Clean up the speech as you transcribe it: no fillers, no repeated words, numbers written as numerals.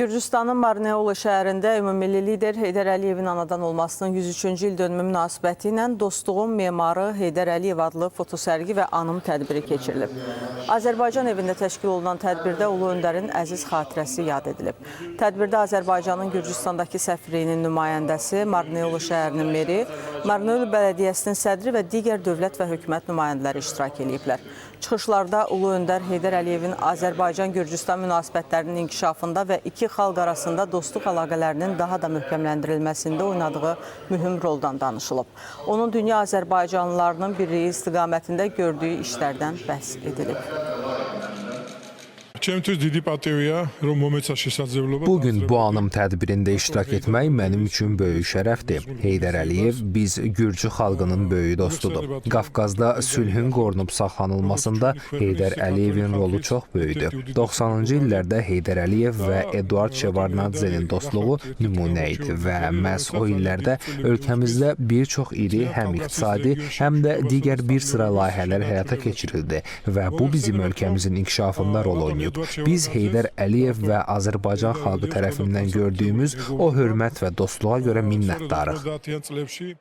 Gürcüstanın Marneuli şəhərində ümummilli lider Heydər Əliyevin anadan olmasının 103-cü il dönümü münasibəti ilə "Dostluğun memarı Heydər Əliyev" adlı fotosərgi və anım tədbiri keçirilib. Azərbaycan evində təşkil olunan tədbirdə Ulu Öndərin əziz xatirəsi yad edilib. Tədbirdə Azərbaycanın Gürcüstandakı səfirliyinin nümayəndəsi, Marneuli şəhərinin meri, Marneuli bələdiyyəsinin sədri və digər dövlət və hökumət nümayəndələri iştirak eləyiblər. Çıxışlarda Ulu Öndər Heydər Əliyevin Azərbaycan-Gürcüstan münasibətlərinin inkişafında və iki xalq arasında dostluq əlaqələrinin daha da möhkəmləndirilməsində oynadığı mühüm roldan danışılıb. Onun dünya azərbaycanlılarının birliyi istiqamətində gördüyü işlərdən bəhs edilib. Ჩემთვის დიდი პატივია, რომ მომეცა შესაძლებლობა Bu gün bu anım tədbirində iştirak etmək mənim üçün böyük şərəfdir. Heydər Əliyev biz gürcü xalqının böyük dostudur. Qafqazda sülhün qorunub saxlanılmasında Heydər Əliyevin rolu çox böyükdür. 90-cı illərdə Heydər Əliyev və Eduard Şevarnadzenin dostluğu nümunə idi və məhz o illərdə ölkəmizdə bir çox iri həm iqtisadi, həm də digər bir sıra layihələr həyata keçirildi və bu bizim ölkəmizin inkişafında rol oynayıb. Biz Heydər Əliyev və Azərbaycan xalqı tərəfindən gördüyümüz o hörmət və dostluğa görə minnətdarıq. 50-იან წლებში.